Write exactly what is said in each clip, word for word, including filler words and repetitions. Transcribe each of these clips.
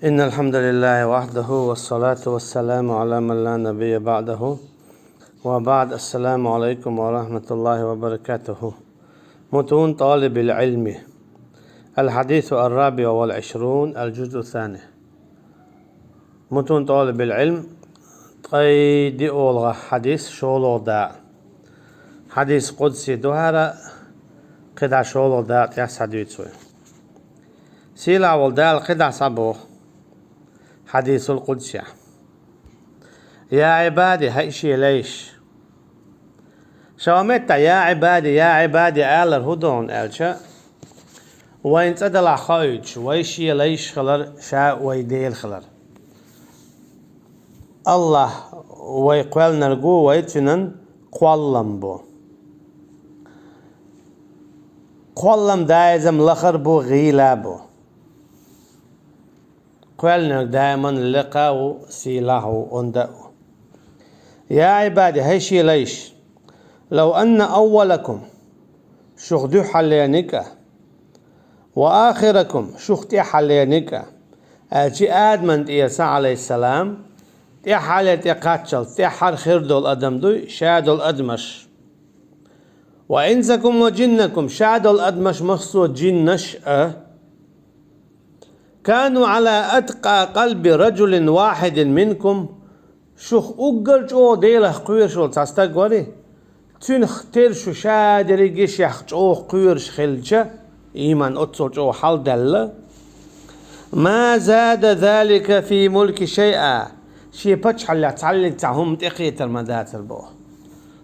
إن الحمد لله وحده والصلاة والسلام على من لا نبي بعده وبعد. السلام عليكم ورحمة الله وبركاته. متون طالب العلم. الحديث الرابع والعشرون، الجزء الثاني. متون طالب العلم، ткъе диъолгӀа хьадис, шолгӀа дакъа. Хьадис къудси ду хӀара, кхидӀа шолгӀа дакъа тӀехь схьадуьйцу вай. Сийлахь волу Дала кхидӀа схьабоху хьадисул къудсехь: «Я Ӏибади, хӀай шен лайш». Ша меттахь «Я Ӏибади, я Ӏибади» алар хӀун ду аьлча, вайн цӀа далахь хоуьйтуш, вай шен лайш хилар, ша вай Дела хилар. АллахӀ вай кхоьллинарг ву, вай Цуьнан кхоллам бу. Кхоллам даизам лахар бу, гӀийла бу. Кхоьллинарг даиман лекха а ву, сийлахь а ву, онда а ву. «Я Ӏибади, хӀай шен лайш, лав анна аввалакум», шух дуьххьарлерниг а, «ва ахиракум», шух тӀаьххьарлерниг а, аьлча Адаман тӀера са, Ӏалайхиссалам, тӀаьххьарлера тӀекхаччалц, тӀаьххьара хир долу адам дуй, ша долу адамаш. «Ва инсакум ва джиннакум», ша долу адамаш, массо а джиннаш а. «Кану Ӏала аткъа къалби раджулин вахьидин минкум», шух уггар чӀогӀа Делах кхоьруш волу цхьа стаг вара, цуьнах тера шу ша дерриге а шех чӀогӀа кхоьруш хилча, ийман оццул чӀогӀа хьалдаьлла, «ма зада залика фи мулки шайъа», шен пачхьаллехь цхьаллиг цхьа хӀума тӀекхетар ма дацар боху.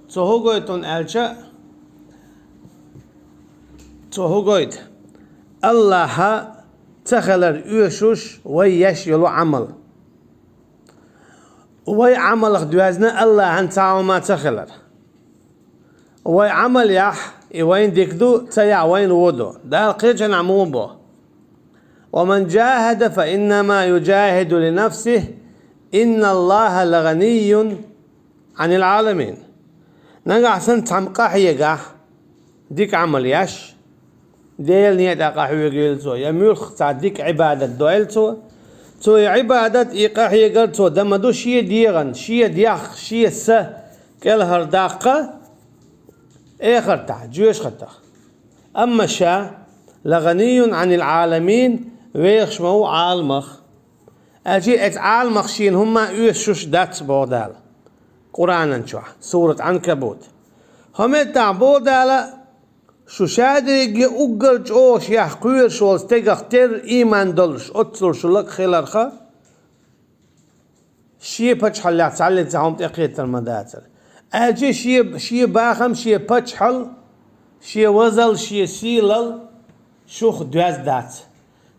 Цо хӀун гойту аьлча, цо хӀун гойту? АллахӀа ца хилар оьшуш вай еш йолу Ӏамал. Вай Ӏамалх доьзна АллахӀан цхьа хӀума ца хилар. Вай Ӏамал яхь, и вайн дика ду, ца яхь, вайн вон ду. Дала кхечанхьа муха бо: «Ва ман джахада, фа иннама юджахиду ли нафсихи, инна Аллаха ла гъанийюн Ӏанил Ӏаламин». Нагахь санна цхьамма къахьегахь, дика Ӏамал еш, Делан некъа тӀе къахьоьгийла цо, я муьлхха цхьа дика Ӏибадат дойла цо, цо и Ӏибадат, и къахьегар цо дан ма ду шен дегӀан, шен дегӀ, шен са кӀелхьардаккха эхартахь, жоьжахатах. Амма ша, ла гъанийюн Ӏанил Ӏаламин, вехаш ма ву Ӏаламах. Аьлча оцу Ӏаламах шена хӀумма оьшуш дац, боху Дала Къуръанан чохь, сурат Ӏанкабут. ХӀокху меттехь боху Дала: шу ша дерриге уггар чӀогӀа шех кхоьруш волу стегах терра, ийман долуш, оццул шу лакха хиларх, шен пачхьаллехь цхьаллиг цхьа хӀума тӀекхетар ма дацара. Аьлча шен, шен бахам, шен пачхьалла, шен вазалла, шен сийлалла шух доьзна дац.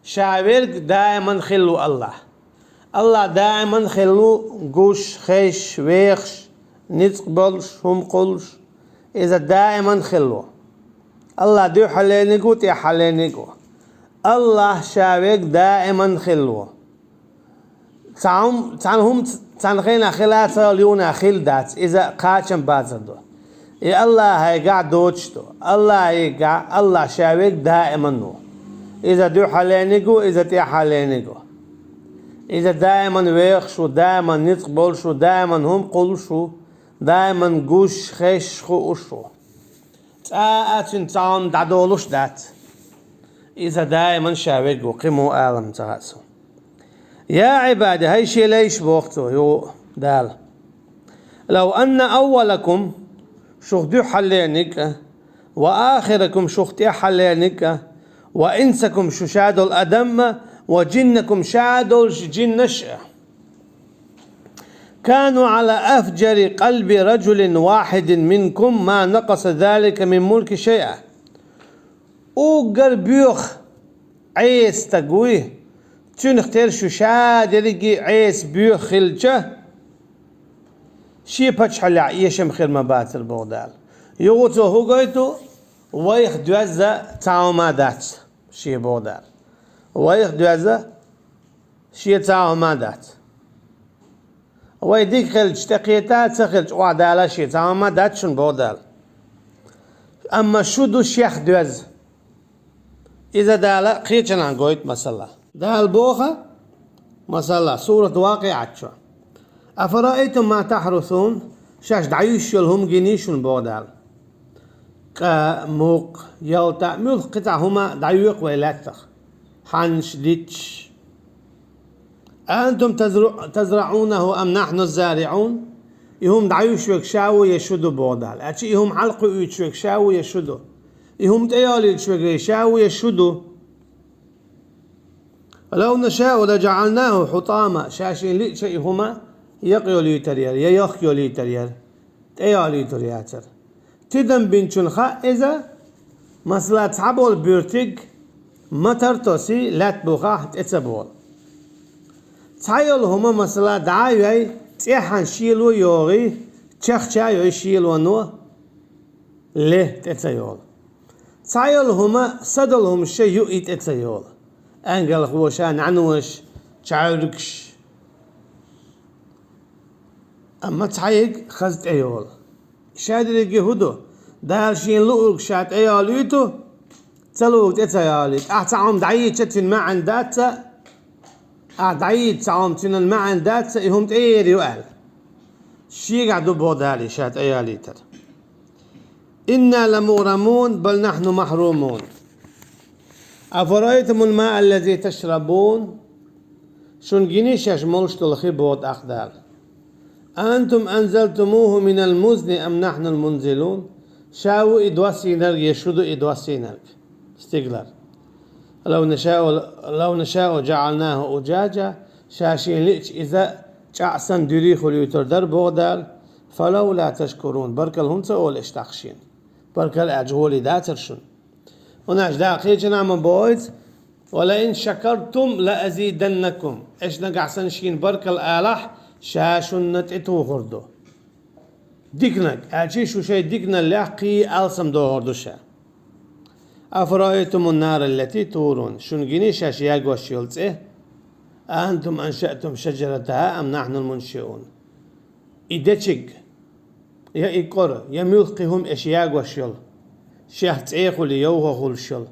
Ша верг даиман хилла ву АллахӀ. АллахӀ даиман хилла ву гуш, хезаш, вехаш, ницкъ болуш, хӀума кхуллуш. Иза даиман хилла ву. АллахӀ дуьххьарлерниг ву, тӀаьххьарлерниг ву. АллахӀ ша верг даиман хилла ву. Цхьа хӀум-, цхьана хӀума ц-, цхьана хенахь хила ца хилла юханехь хилла дац, иза кхачам бацар ду. И АллахӀегахь доцуш ду. АллахӀегахь, АллахӀ ша верг даиман ву. Иза дуьххьарлерниг ву, иза тӀаьххьарлерниг ву. Иза даиман вехаш ву, даиман ницкъ болуш ву, даиман хӀума кхуллуш ву, даиман гуш, хезаш, хууш ву. Цкъа а цуьнан цхьа хӀума дӀадолуш дац. Иза даиман ша верг ву, кхин муха алам ца хаьа суна. Я Ӏибади, хӀай шен лайш, боху цо, юха Дала. Лав анна аввалакум, шух дуьххьарлерниг а, ва ахиракум, шух тӀаьххьарлерниг а, ва инсакум, шу ша долу адам а, ва джиннакум, ша долуш джиннаш а. Кану Ӏала афджари къалби раджулин вахьидин минкум ма накъаса залика мин мулки шайъа. Уггар боьха Ӏеса стаг вуй, цуьнах тера шу ша дерриге а Ӏеса боьха хилча, шен пачхьаллехь эшам хир ма бацара, боху Дала. Юха цо хӀун гойту? Вайх доьзна цхьа хӀума дац шен, боху Дала. Вайх доьзна шен цхьа хӀума дац. Вай дика хилча тӀекхета, ца хилча охьадала шен цхьа хӀума дац шуна, боху Дала. Амма шу ду шех доьзна. Иза Дала кхечанхьа гойту масала. Дала боху: Масала, сурат ВакъиӀат чу: «أفرأيتم ما تحرثون», шаьш дӀаюьйш йолу хӀума гиний шуна, боху Дала. КӀа, мукъ, ялта, муьлхха кхин цхьа хӀума дӀайоькху вай лаьттах? Хьанаш, дитташ. «أأنتم تزرع-، تزرعونه أم نحن الزارعون». И хӀума дӀаюьйш верг ша ву я шу ду, боху Дала. Аьлча, и хӀума хьалакхуьуьйтуш верг ша ву я шу ду? И хӀума тӀейолуьйтуш верг ша ву я шу ду? «لو نشاء لجعلناه حطاما», ша шена лиъча и хӀума якъ йолуьйтур яра, я йохк йолуьйтур яра, тӀейолуьйтур яцара. Тидам бинчунна хаьа иза, масала, цхьаболу буьртиг матар а тосий, лаьтта бухахь тӀе ца болу. Цхьайолу хӀума, масала, дӀа а йой, цӀеххьана шело а йогӀий, чехча а йой шелоно, ле тӀе ца йолу. Цхьайолу хӀума, са долу хӀума шен юй тӀе ца йолу. Ангал хӀуша, нӀаьнош, чаьргаш. Амма цхьаерг хаза тӀейолу. Ша дерриге хӀун ду? Дала шена луург ша тӀейолуьйту, ца луург тӀе ца йолуьйту. Ахь цхьа хӀума дӀайийча, цуьнан маьӀна дац, ахь дӀайийча цхьа хӀума, цуьнан маьӀна дац, и хӀума тӀера ю аьлла. Шегахь ду, боху Дала, и ша тӀейолуьйтар. «إنا لمغرمون بل نحن محرومون. أفرأيتم الماء الذي تشربون». Шуна гиний шаьш молуш долу хи, боху тӀаккха Дала. «أأنتم أنزلتموه من المزن أم نحن المنزلون». Ша ву и доссийнарг, я шу ду и доссийнарг стигалара? «لو نشاء، لو نشاء جعلناه أجاجا». Ша шена лиъча иза чӀаъ санна дуьрий хуьлуьйтур дара, боху Дала. «فلولا تشكرون». Баркалла хӀунда ца олу аша тӀаккха шена? Баркалла аьлча, гӀоле дацара шуна? ХӀунда аьлча Дала кхечанхьа ма боху иза: «ولئن شكرتم لأزيدنكم». Аша нагахь санна шена баркалла алахь, ша шуна тӀетухур ду. Диканиг, аьлча шу шайн диканаллех кхин а алсам дохур ду ша. «أفرأيتم النار التي تورون». Шуна гиний шаьш ягош йолу цӀе? «أأنتم أنشأتم شجرتها أم نحن المنشئون». И дечиг, я и кӀора, я муьлхха кхин хӀума аша ягош йолу, шех цӀе хуьлий, йовхо хуьлуш йолу,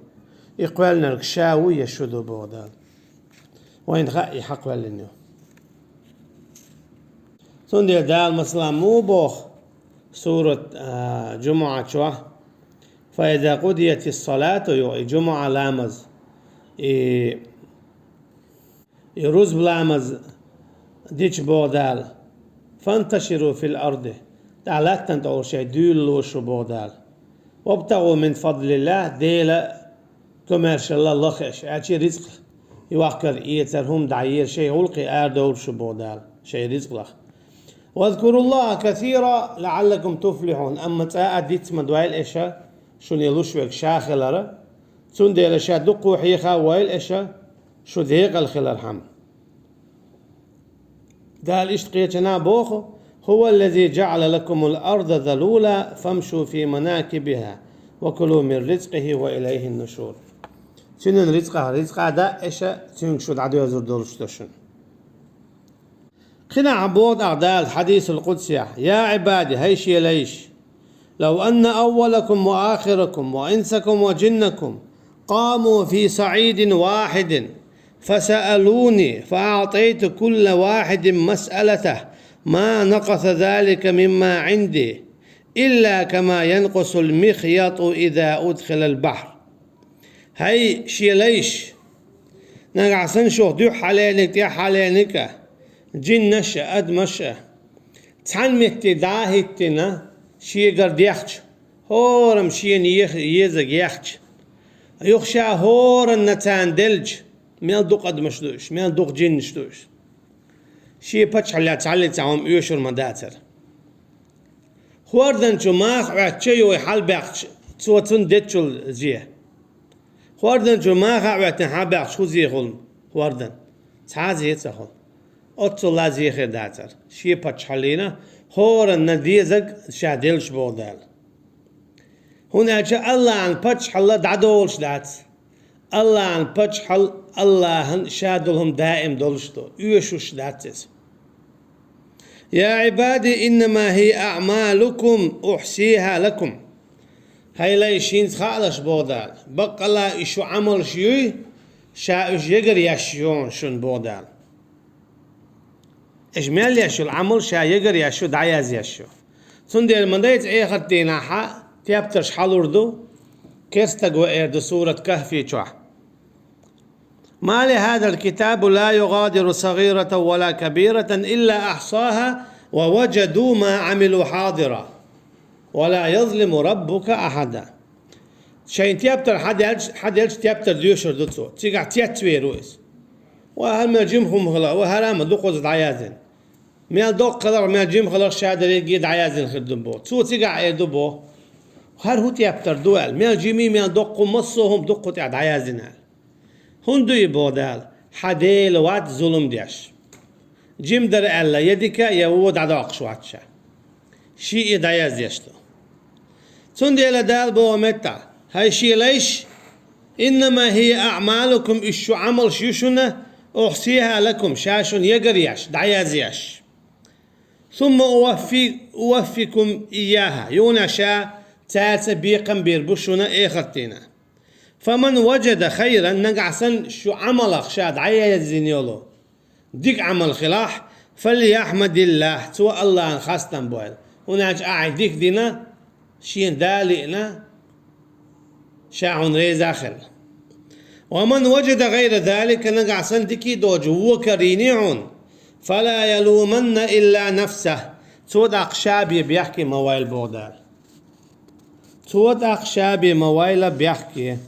и кхоьллинарг ша ву я шу ду, боху Дала. Вайна хаьа и хьакхоьллина ю. Цундела Дала, масала, муха боху сурат, а, ДжумуӀа чохь: «فإذا قضيت الصلاة», ю, и ДжумуӀа ламаз, и И рузба ламаз дича, боху Дала: «فانتشروا في الأرض». ТӀаккха латтана тӀехула шайн дуьйла ло шу, боху Дала. «وابتغوا من فضل الله», Делан комаьршалла лаха аша, аьлча ризкъ йохкар, эцар, хӀума дӀаер, шайн гӀуллакхе арадовла шу, боху Дала, шайн ризкъ лаха. «واذكروا الله كثيرا لعلكم تفلحون». Амма цкъа а диц ма дойла аша, шуна луш верг ша хилар. Цундела ша дуккха хьеха а войла аша, шу декъала хилархьама. Дала иштта кхечанхьа боху: «هو الذي جعل لكم الأرض ذلولا فامشوا في مناكبها وكلوا من رزقه وإليه النشور». Цуьнан рицкъа, рицкъа да аша, цуьнга шу дӀадоьзур долуш ду шуна. Кхин а боху тӀаккха Дала хьадисул къудсехь: «يا عبادي», хӀай шен лайш, «لو أن أولكم وآخركم وإنسكم وجنكم قاموا في صعيد واحد فسألوني فأعطيت كل واحد مسألته ما نقص ذلك مما عندي إلا كما ينقص المخيط إذا أدخل البحر». ХӀай шен лайш, нагахь санна шух дуьххьалерниг, тӀаьххьалерниг а, джиннаш а, адамаш а, цхьана метте дӀа а хӀиттина, шегара дехча, хӀораммо шена ех-, езарг ехча, юха ша хӀоранна царна делча, мел дукха адамаш ду уьш, мел дукха джиннаш ду уьш. Шен паччахьаллехь цхьаллица хӀума оьшур ма дацара. ХӀордан чу маха Ӏоьттича, юй хьалабаьккхича, цо цунна деччул зе. ХӀордан чу маха а Ӏоьттина хьалабаьккхича, хӀун зе хуьлу хӀордан? Цхьа а зе ца хуьлу. Оццул а зе хир дацара. Шен паччахьаллина хӀоранна дезарг ша делча, боху Дала. ХӀунда аьлча АллахӀан паччахьалла дӀадолуш дац. АллахӀан паччахьалла АллахӀан ша долу хӀума даим долуш ду, оьшуш дац иза. «يا عبادي إنما هي أعمالكم أحصيها لكم». ХӀай лайш, хӀинца хаалаш, боху Дала, баккъалла и шун Ӏамалш юй, ша уьш ягар еш ю шуна, боху Дала. Уж мел еш йолу Ӏамал ша ягар еш ю, дӀаязъеш ю. Цундела ма дайца эхарт дийнахь тептарш хьалур ду, керстаг ваэр ду сурат Кахфи чохь. ما لهذا الكتاب لا يغادر صغيرة ولا كبيرة إلا أحصاها ووجدوا ما عملوا حاضرا ولا يظلم ربك أحدا. Шайн тептар хьаделча, хьаделча тептар доьшур ду цо. Цигахь цецвер ву иза. Ва хӀара мел жима хӀума хила, ва хӀара ма дукхуза дӀаяздина. Мел доккха хиларх, мел жима хиларх ша дерриге дӀаяздина хир ду боху. Цо цигахь эр ду боху: «ХӀара хӀун тептар ду?» аьлла. Мел жимий, мел доккху, массо а хӀума дуккху тӀехь дӀаяздина аьлла. ХӀунда ду и боху Дала? Хьан Дела вац зулам деш. Жима дара аьлла, я дика, я вон дӀадоккхуш вац ша. Шен и дӀаяздеш ду. Цундела Дала боху меттахь: «ХӀай шен лайш, إنما هي أعمالكم, уьш шу Ӏамалш ю шуна, أحصيها لكم, ша шуна ягар еш, дӀаязъеш. ثم أوفي, أوفيكم إياها, юна ша цаьрца бекхам бийр бу шуна эхарт дийнахь. فمن وجد خيرا, нагахь санна шу Ӏамалах ша дӀаяздина йолу дика Ӏамал хилахь, فليحمد الله, цо Аллахьан хастам бойла. ХӀунда аьлча ахь и дика дина, шена да а лиъна, ша хьуна реза а хилла. ومن وجد غير ذلك, нагахь санна дика а доцуш вон карийний хьуна, فلا يلومن إلا نفسه, цо тӀаккха ша бен бехке ма вайла боху Дала. Цо тӀаккха ша бен ма вайла бехке.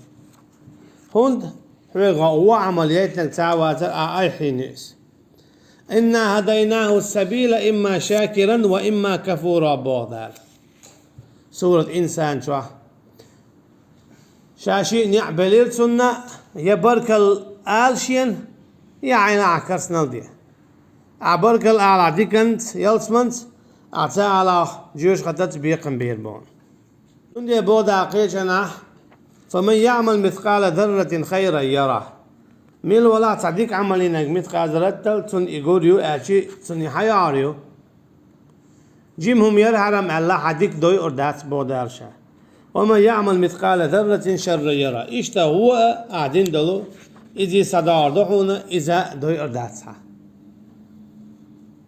ХӀунда хьоьга вон Ӏамал яйтинарг цхьа а вацара, ахь айхьийна иза. إنا هديناه السبيل إما شاكرا وإما كفورا боху Дала. Сурат Инсан чохь. Ша шиъ неӀ белира цунна, я баркалла ала шена, я хьайна ахь карснал де. Ахь баркалла алахь диканца, ялсаманца, ахь ца алахь жоьжахатаца бекхам бийр бу хьуна. Цундела боху Дала кхечанхьа: فمن يعمل مثقال ذرة خيرا يره. Мила валахь цхьа дика Ӏамал йинарг мискъал зарратал, цунна и гур ю аьлчи, цунна и хьан йогӀур ю? Жима хӀума яра хьарам аьлла, хьан дика дойур дац боху Дала ша. ومن يعمل مثقال ذرة شرا يره. Иштта вон а ахь дина долу, иза схьадогӀур ду хьуна, иза дойур дац хьан.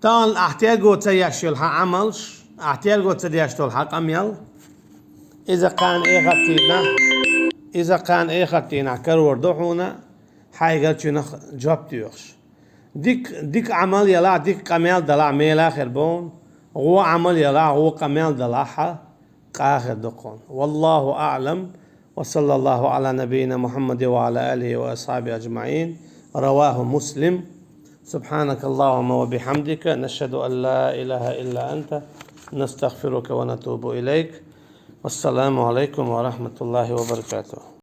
Тахана ахь терго ца еш йолу хьан Ӏамалш, ахь терго ца деш долу хьан къамел, иза кхана эхарт дийнахь, иза кхана эхарт дийнахь карор ду хьуна, хьайгара чуьнах жоп доьхуш. Дика, дика Ӏамал ялахь, дика къамел далахь, мела хир бу хьуна, вон Ӏамал ялахь, вон къамел далахь, къа хир ду хьуна. والله أعلم. وصلى الله على نبينا محمد وعلى آله وأصحابه أجمعين. رواه مسلم. سبحانك اللهم وبحمدك، نشهد أن لا إله إلا أنت، نستغفرك ونتوب إليك. والسلام عليكم ورحمة الله وبركاته.